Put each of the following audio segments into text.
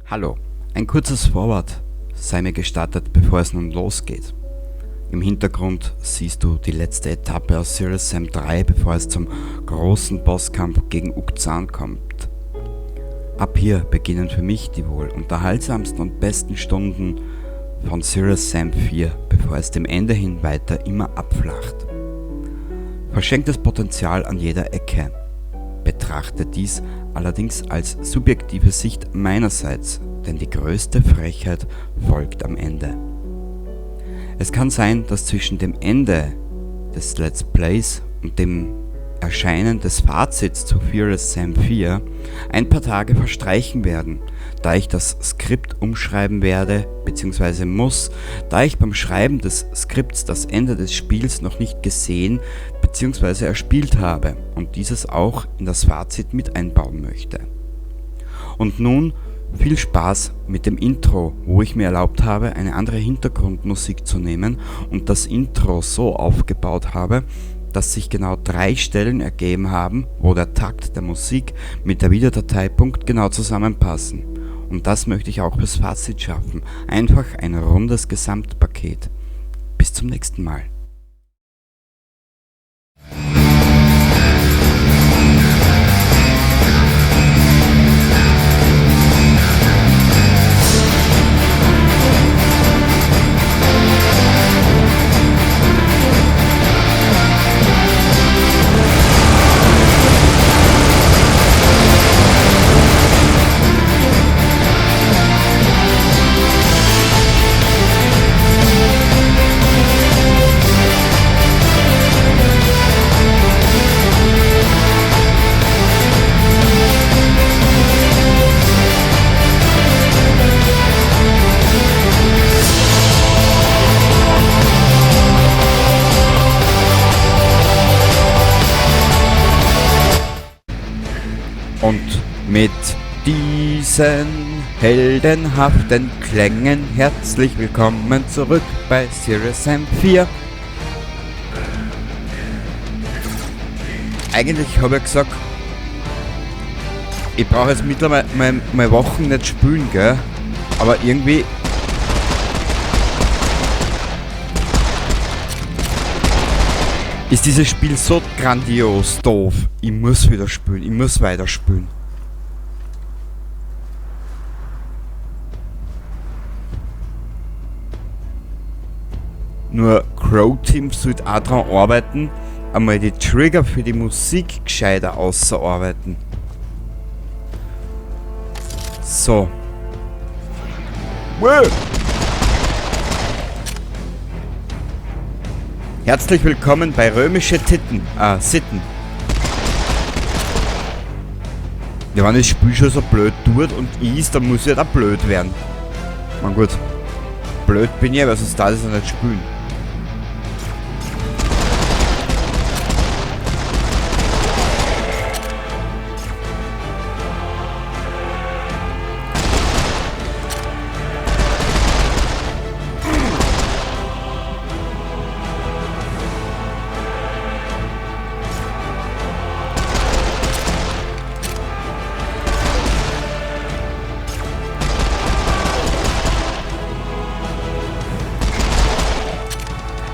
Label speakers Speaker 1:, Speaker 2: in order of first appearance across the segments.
Speaker 1: Hallo, ein kurzes Vorwort sei mir gestattet, bevor es nun losgeht. Im Hintergrund siehst du die letzte Etappe aus Serious Sam 3, bevor es zum großen Bosskampf gegen Ukzan kommt. Ab hier beginnen für mich die wohl unterhaltsamsten und besten Stunden von Serious Sam 4, bevor es dem Ende hin weiter immer abflacht. Verschenktes Potenzial an jeder Ecke. Betrachte dies allerdings als subjektive Sicht meinerseits, denn die größte Frechheit folgt am Ende. Es kann sein, dass zwischen dem Ende des Let's Plays und dem Erscheinen des Fazits zu Serious Sam 4 ein paar Tage verstreichen werden, da ich das Skript umschreiben werde bzw. muss, da ich beim Schreiben des Skripts das Ende des Spiels noch nicht gesehen bzw. erspielt habe und dieses auch in das Fazit mit einbauen möchte. Und nun viel Spaß mit dem Intro, wo ich mir erlaubt habe, eine andere Hintergrundmusik zu nehmen und das Intro so aufgebaut habe, dass sich genau 3 Stellen ergeben haben, wo der Takt der Musik mit der Videodatei punktgenau zusammenpassen. Und das möchte ich auch fürs Fazit schaffen. Einfach ein rundes Gesamtpaket. Bis zum nächsten Mal. Und mit diesen heldenhaften Klängen herzlich willkommen zurück bei Serious Sam 4. Eigentlich habe ich gesagt, ich brauche jetzt mittlerweile meine Wochen nicht spülen, gell? Aber irgendwie ist dieses Spiel so grandios doof. Ich muss wieder spielen, ich muss weiterspielen. Nur Croteam sollte auch dran arbeiten, einmal die Trigger für die Musik gescheiter auszuarbeiten. So. Wow. Herzlich willkommen bei Römische Titten, Sitten. Ja, wenn das Spiel schon so blöd tut und ist, dann muss ich halt auch blöd werden. Na gut. Blöd bin ich, weil sonst darf ich es ja nicht spielen.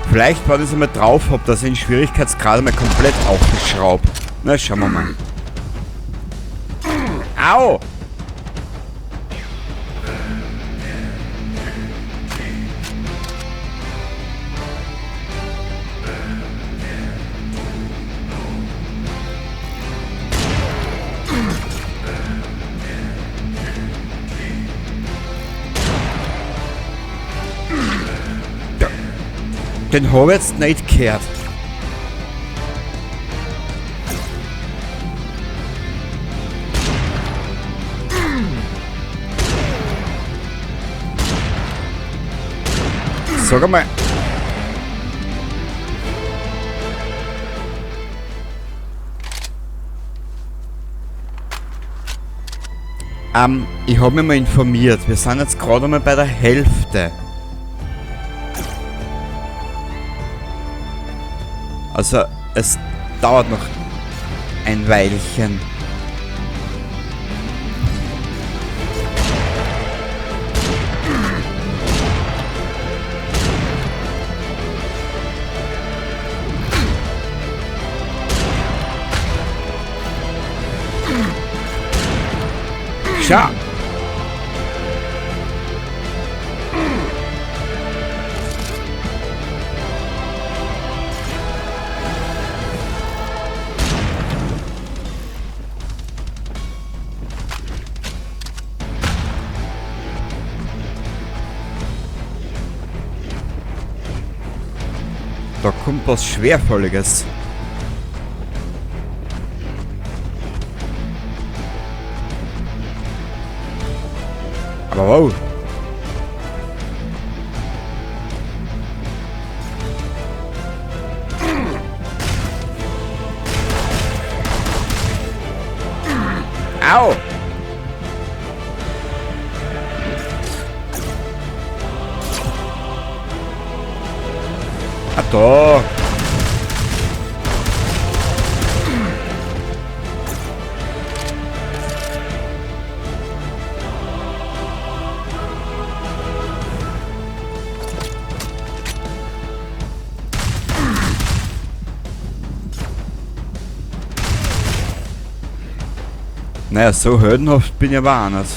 Speaker 1: Vielleicht, wenn ich es einmal drauf hab, dass ich den Schwierigkeitsgrad einmal komplett aufgeschraubt. Na, schauen wir mal. Au! Den hab ich jetzt nicht gehört. Sag einmal. Ich hab mich mal informiert. Wir sind jetzt gerade einmal bei der Hälfte. Also, es dauert noch ein Weilchen. Schau! Da kommt was Schwerfälliges. Aber wow. Au! Ah, da! Naja, so heldenhaft bin ich aber auch nicht.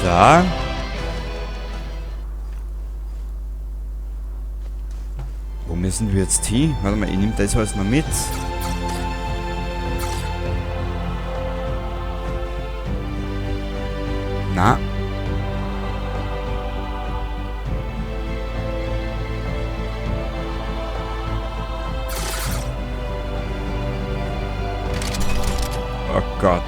Speaker 1: So. Wo müssen wir jetzt hin? Warte mal, ich nehme das alles noch mit. Na. Oh Gott.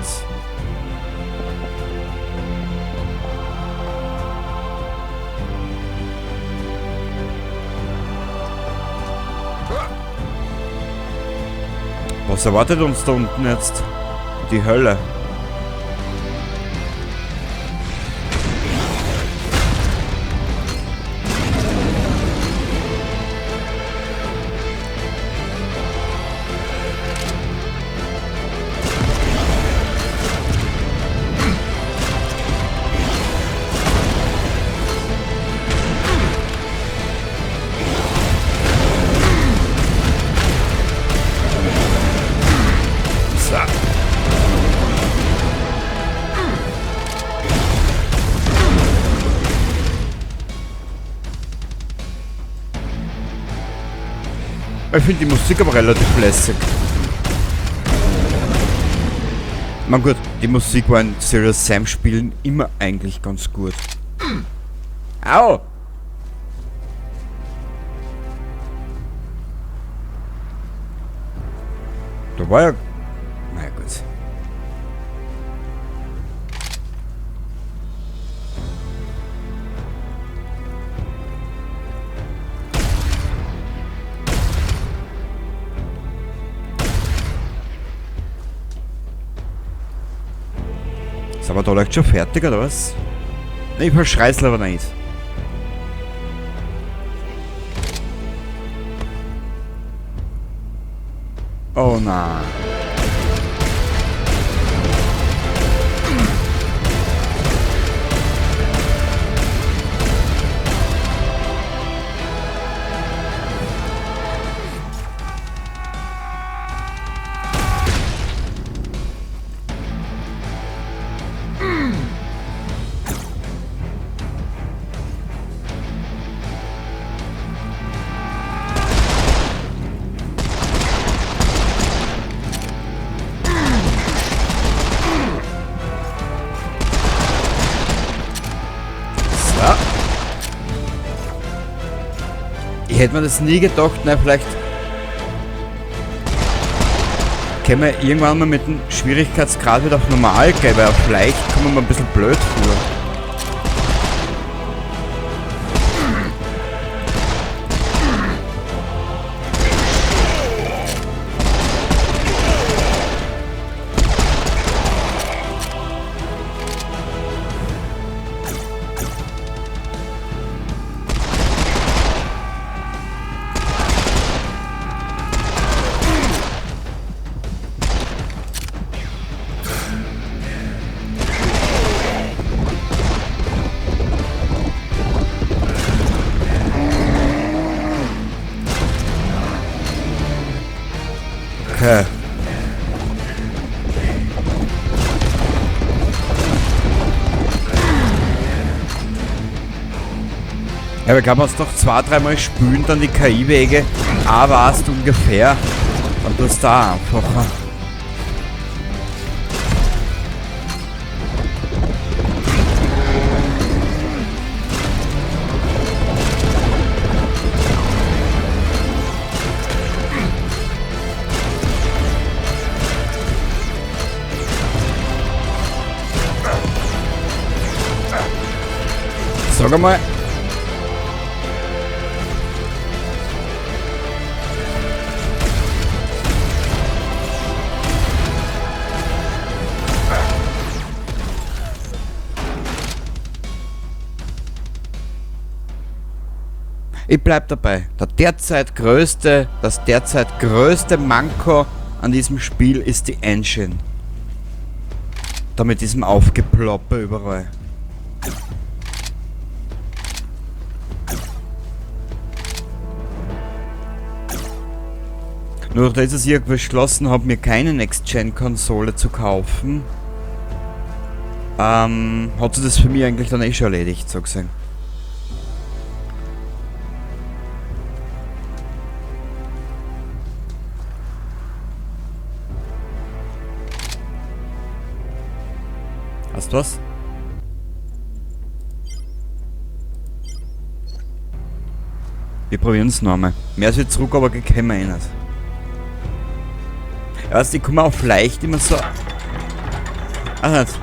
Speaker 1: Was erwartet uns da unten jetzt? Die Hölle. Ich finde die Musik aber relativ lässig. Man gut, die Musik war in Serious Sam Spielen immer eigentlich ganz gut. Au! Da war ja... Na ja, gut. Sind wir da leicht schon fertig, oder was? Ne, ich verschrei's aber nicht. Oh nein. Ich hätte mir das nie gedacht, na vielleicht können wir irgendwann mal mit dem Schwierigkeitsgrad wieder auf normal gehen, weil vielleicht kommen wir ein bisschen blöd vor. Okay. Ja, aber ich glaube, wenn du doch 2-3 Mal spülen, dann die KI-Wege auch warst ungefähr. Dann tust du da einfacher. Sag einmal. Ich bleib dabei. Das derzeit größte Manko an diesem Spiel ist die Engine. Da mit diesem Aufgeploppe überall. Nur durch das, dass ich beschlossen habe, mir keine Next-Gen-Konsole zu kaufen, hat sich das für mich eigentlich dann eh schon erledigt, so gesehen. Hast du was? Wir probieren es nochmal. Mehr als wir zurück, aber können wir eh nicht. Ja, weißt, ich komme auf leicht immer so... Ah, nicht.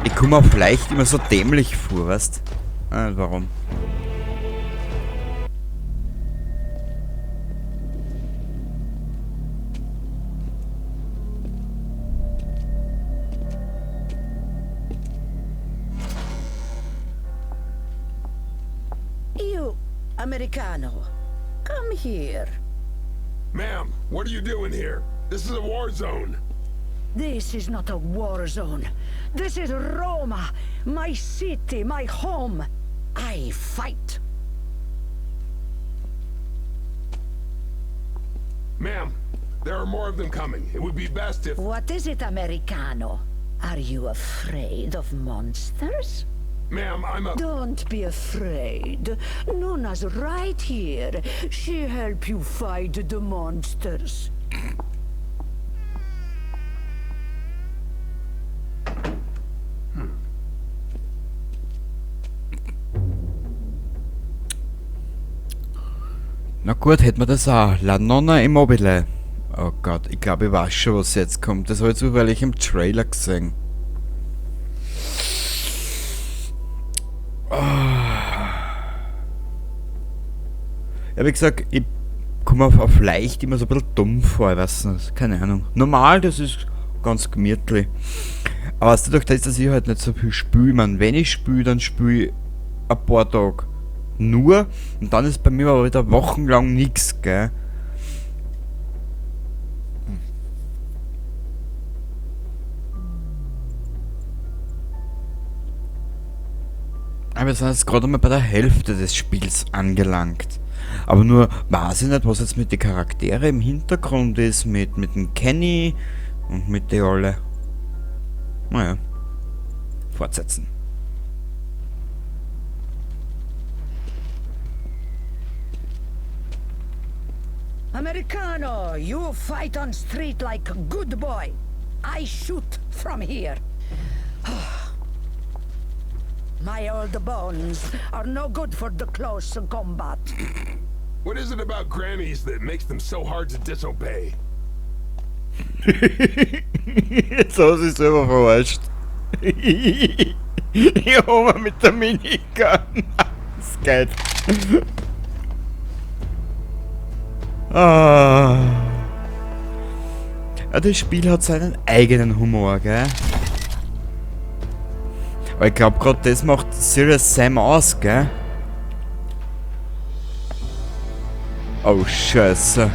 Speaker 1: Ich komme auf leicht immer so dämlich vor, weißt? Ah, warum?
Speaker 2: You, Americano, come here.
Speaker 3: Ma'am, what are you doing here? This is a war zone.
Speaker 2: This is not a war zone. This is Roma, my city, my home. I fight.
Speaker 3: Ma'am, there are more of them coming. It would be best if...
Speaker 2: What is it, Americano? Are you afraid of monsters?
Speaker 3: Ma'am, I'm a...
Speaker 2: Don't be afraid. Nona's right here. She help you fight the monsters.
Speaker 1: Na gut, hätten wir das auch. La Nonna Immobile. Oh Gott, ich glaube, ich weiß schon, was jetzt kommt. Das habe ich zufällig im Trailer gesehen. Oh. Ja, wie gesagt, ich komme auf leicht immer so ein bisschen dumm vor, ich weiß nicht, keine Ahnung. Normal, das ist ganz gemütlich. Aber weißt du, durch das, dass ich halt nicht so viel spüle, ich mein, wenn ich spüle, dann spüle ich ein paar Tage nur und dann ist bei mir aber wieder wochenlang nix, gell? Aber wir sind jetzt gerade einmal bei der Hälfte des Spiels angelangt. Aber nur weiß ich nicht, was jetzt mit den Charaktere im Hintergrund ist, mit dem Kenny und mit den alle. Naja, fortsetzen.
Speaker 2: Americano, you fight on street like good boy. I shoot from here. My old bones are no good for the close combat.
Speaker 3: What is it about grannies that makes them so hard to disobey?
Speaker 1: Jetzt hat sie selber verarscht. Ich hab mit der Minigun. Das ist geil. Ah. Ja, das Spiel hat seinen eigenen Humor, gell? Aber ich glaub, grad das macht Serious Sam aus, gell? Oh, Scheiße.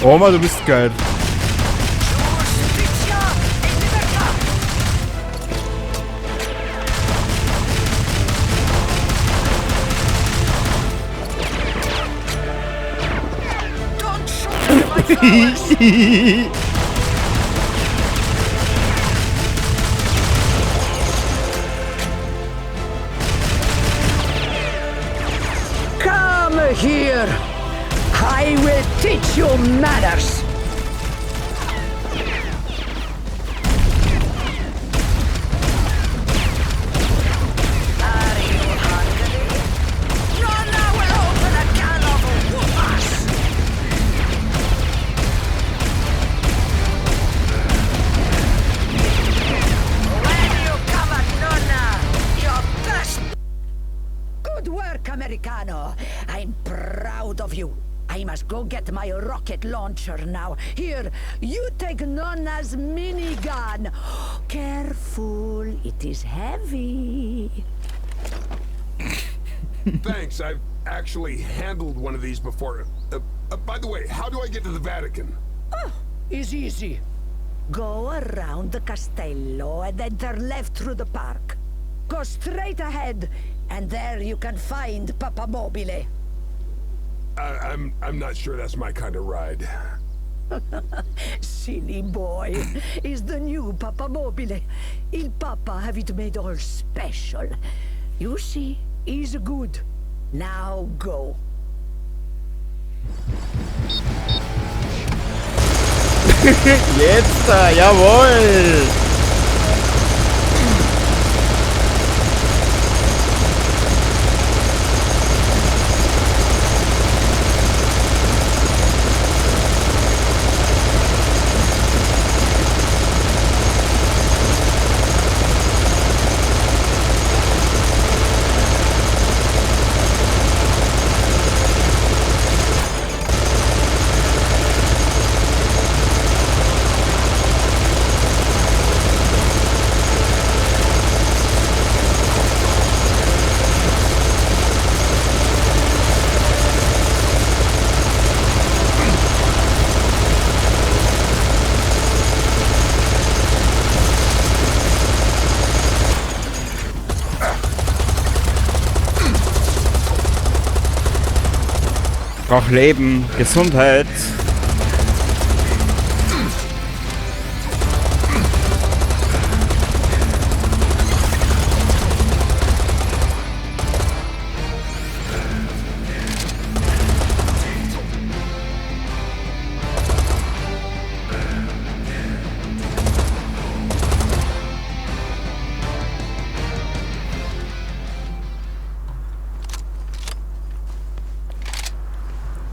Speaker 1: Oma, du bist geil.
Speaker 2: Giustizia e libertà! Don't shoot into my flowers! Come here! I will teach you manners! Are you hungry? Nonna will open a can of whoop-ass! When you come at Nonna, your best... Good work, Americano. I'm proud of you. I must go get my rocket launcher now. Here, you take Nonna's minigun. Careful, it is heavy.
Speaker 3: Thanks, I've actually handled one of these before. By the way, how do I get to the Vatican?
Speaker 2: Oh, it's easy. Go around the Castello and then turn left through the park. Go straight ahead, and there you can find Papa Mobile.
Speaker 3: I'm not sure that's my kind of ride.
Speaker 2: Silly boy, is the new Papa Mobile. Il Papa have it made all special. You see, he's good. Now go.
Speaker 1: Jetzt da, jawohl! Brauch Leben, Gesundheit.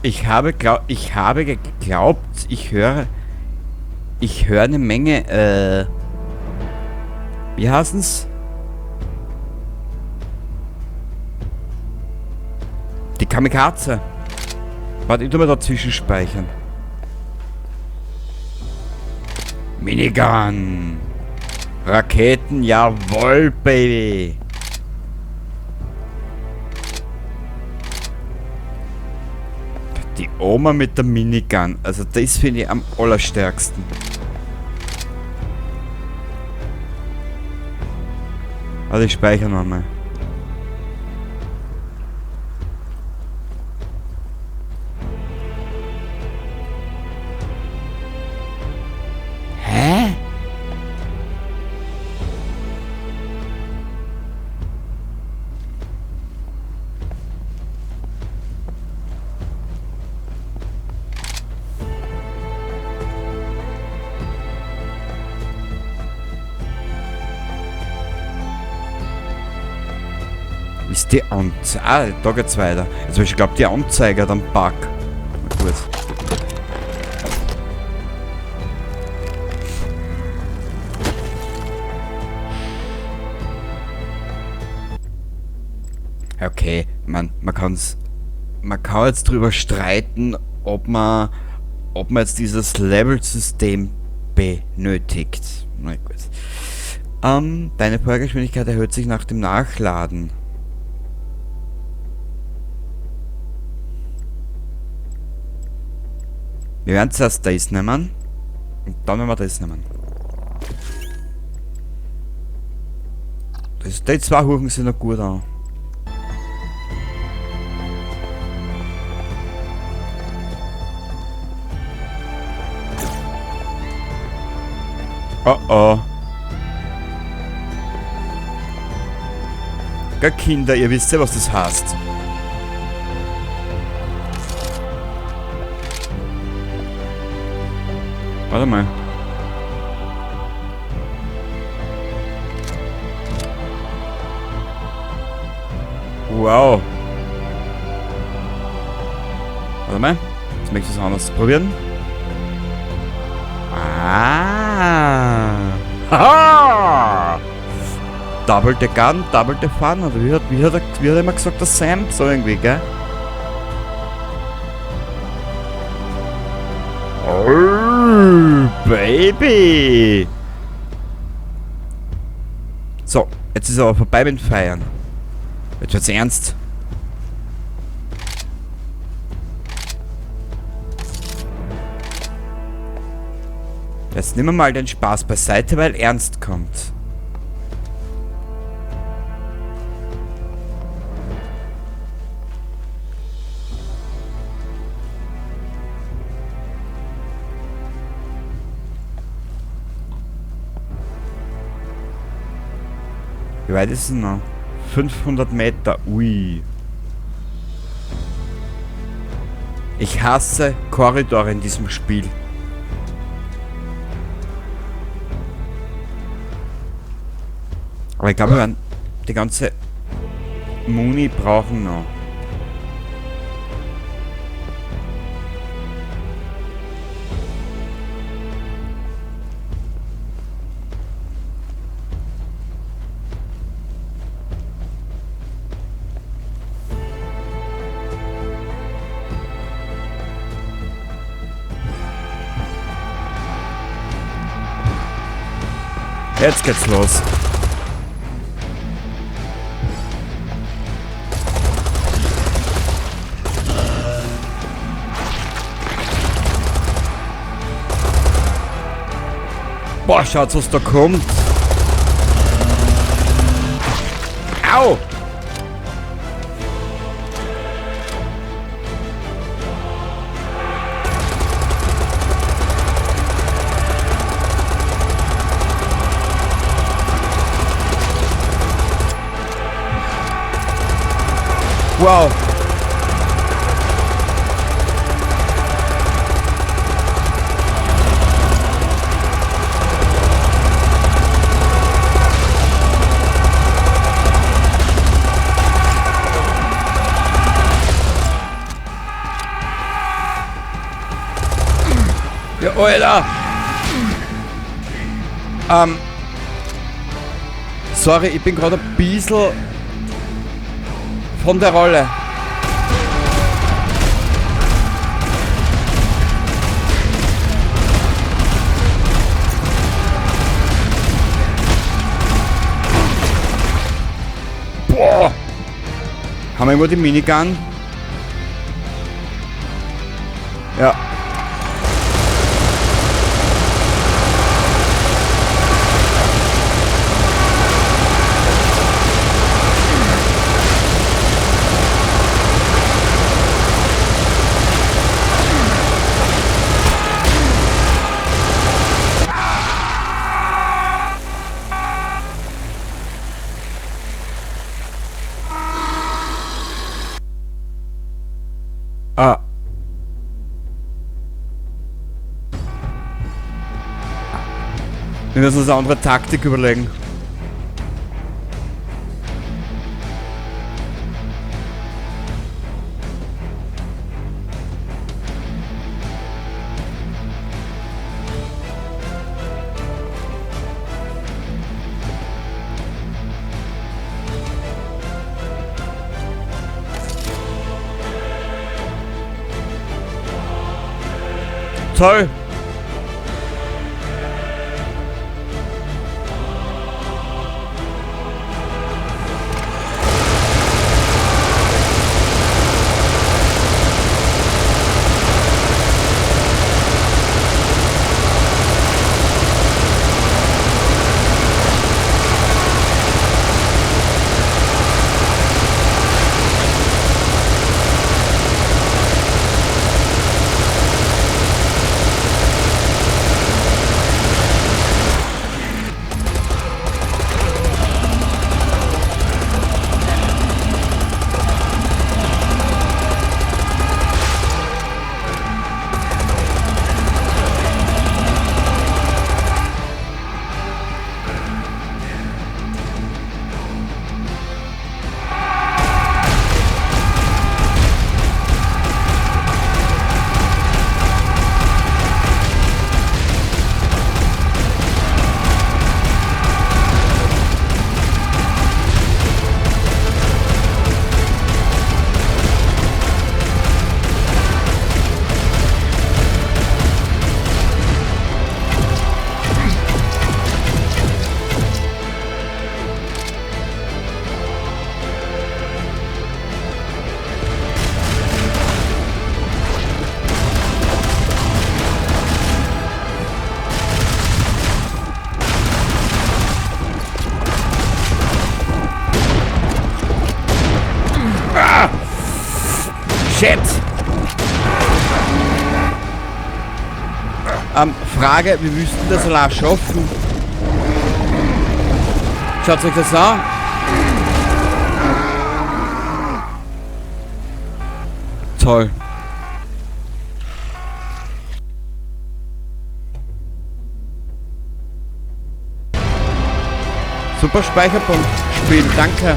Speaker 1: Ich habe geglaubt, ich höre eine Menge, wie heißen's? Die Kamikaze. Warte, ich tu mal dazwischen speichern. Minigun. Raketen, jawohl, Baby. Die Oma mit der Minigun, also das finde ich am allerstärksten. Also ich speichere nochmal. Hä? Ist die Anzeige... Ah, da geht's weiter. Jetzt hab ich geglaubt, die Anzeige hat einen Bug. Na gut. Okay, man kann's... Man kann jetzt drüber streiten, ob man jetzt dieses Level-System benötigt. Na gut. Deine Feuergeschwindigkeit erhöht sich nach dem Nachladen. Wir werden zuerst das nehmen. Und dann werden wir das nehmen. Das, die zwei Huchen sind noch gut an. Oh oh. Gell, Kinder, ihr wisst ja, was das heißt. Warte mal. Wow. Warte mal. Jetzt möchte ich es anders probieren. Ah. Haha. Double the gun, double the fun. Oder wie hat er immer gesagt, der Sam? So irgendwie, gell? Oh, Baby! So, jetzt ist aber vorbei mit dem Feiern. Jetzt wird's ernst. Jetzt nehmen wir mal den Spaß beiseite, weil ernst kommt. Wie weit ist es noch? 500 Meter. Ui. Ich hasse Korridore in diesem Spiel. Aber ich glaube, wir werden die ganze Muni brauchen noch. Jetzt geht's los. Boah, schaut, was da kommt. Au! Wow. Ja, Alter. Sorry, ich bin gerade ein bisschen von der Rolle. Boah! Haben wir irgendwo die Minigun? Ja. Ah. Wir müssen uns eine andere Taktik überlegen. Toll! Shit! Frage, wie müssten das allein schaffen? Schaut euch das an! Toll. Super Speicherpunkt Spiel, danke.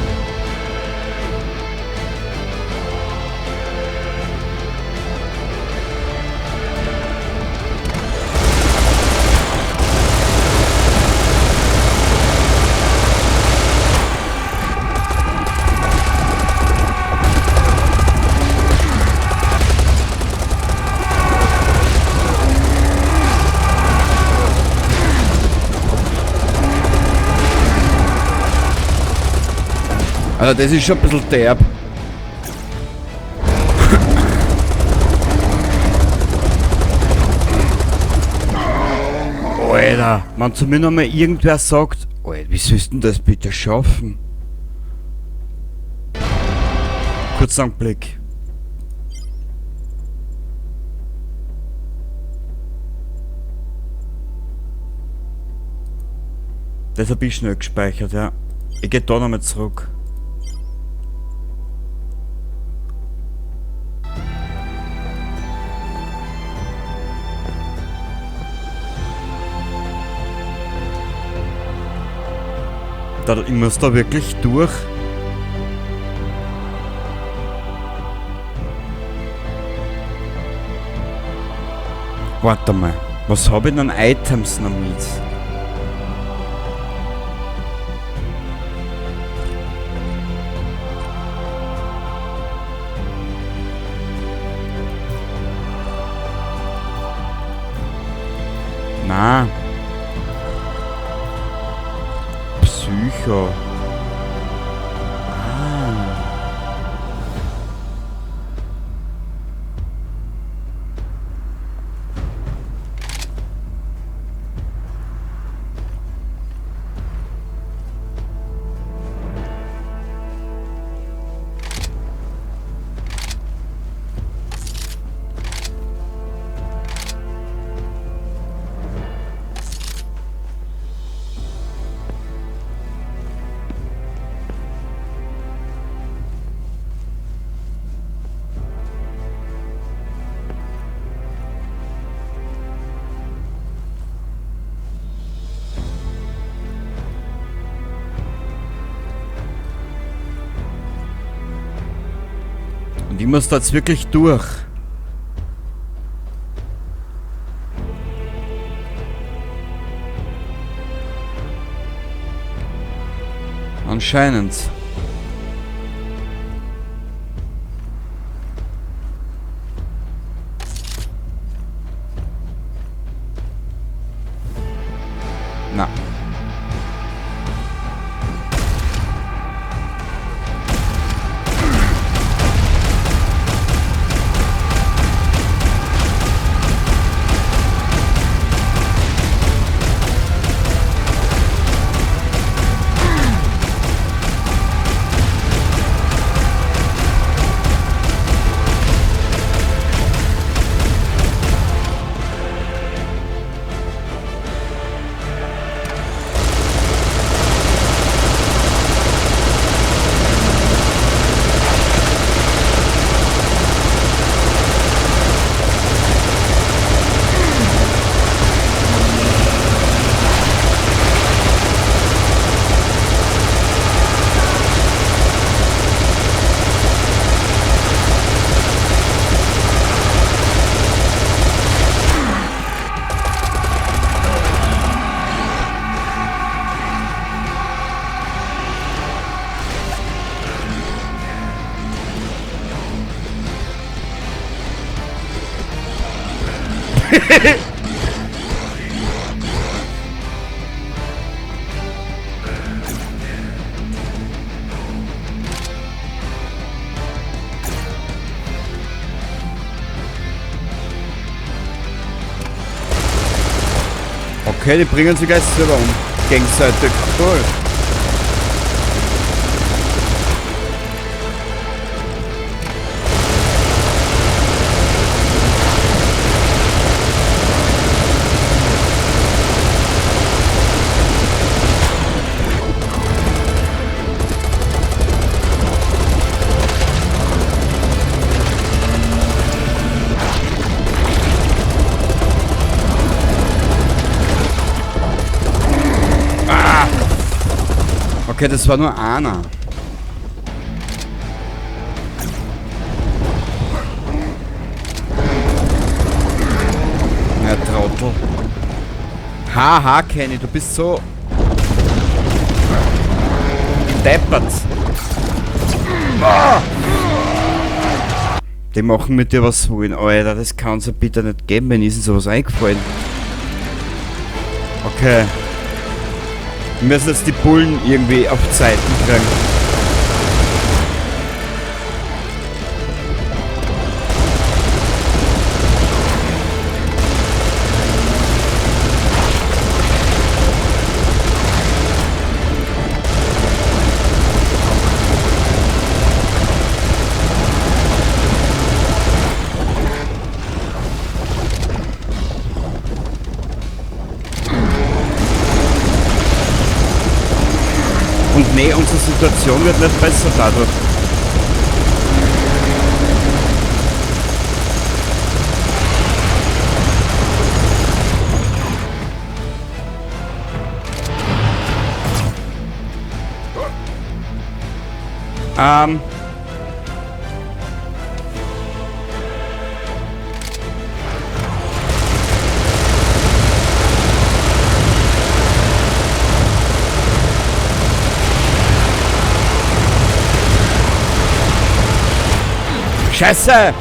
Speaker 1: Also das ist schon ein bisschen derb. Alter, wenn zu mir nochmal irgendwer sagt, Alter, wie sollst du denn das bitte schaffen? Kurzer Anblick. Das hab ich schnell gespeichert, ja. Ich geh da nochmal zurück. Ich muss da wirklich durch. Warte mal, was habe ich denn an Items noch mit? Na. Psycho. Ah. Und ich muss da jetzt wirklich durch. Anscheinend. Na. Okay, die bringen sich gleich selber um. Gegenseitig. Cool. Okay, das war nur einer. Ja, Trottel. Haha, Kenny, du bist so deppert. Ah! Die machen mit dir was wollen. Alter, das kann's ja bitte nicht geben, wenn ist denn sowas eingefallen. Okay. Wir müssen jetzt die Bullen irgendwie auf Zeiten kriegen. Und nee, unsere Situation wird nicht besser dadurch. Scheiße!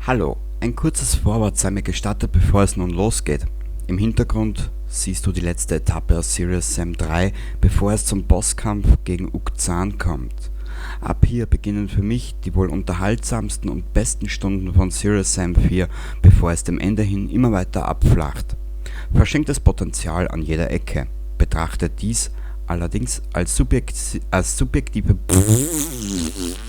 Speaker 1: Hallo, ein kurzes Vorwort sei mir gestattet, bevor es nun losgeht. Im Hintergrund siehst du die letzte Etappe aus Serious Sam 3, bevor es zum Bosskampf gegen Uk-Chan kommt. Ab hier beginnen für mich die wohl unterhaltsamsten und besten Stunden von Serious Sam 4, bevor es dem Ende hin immer weiter abflacht. Verschenktes Potenzial an jeder Ecke. Betrachte dies allerdings als subjektive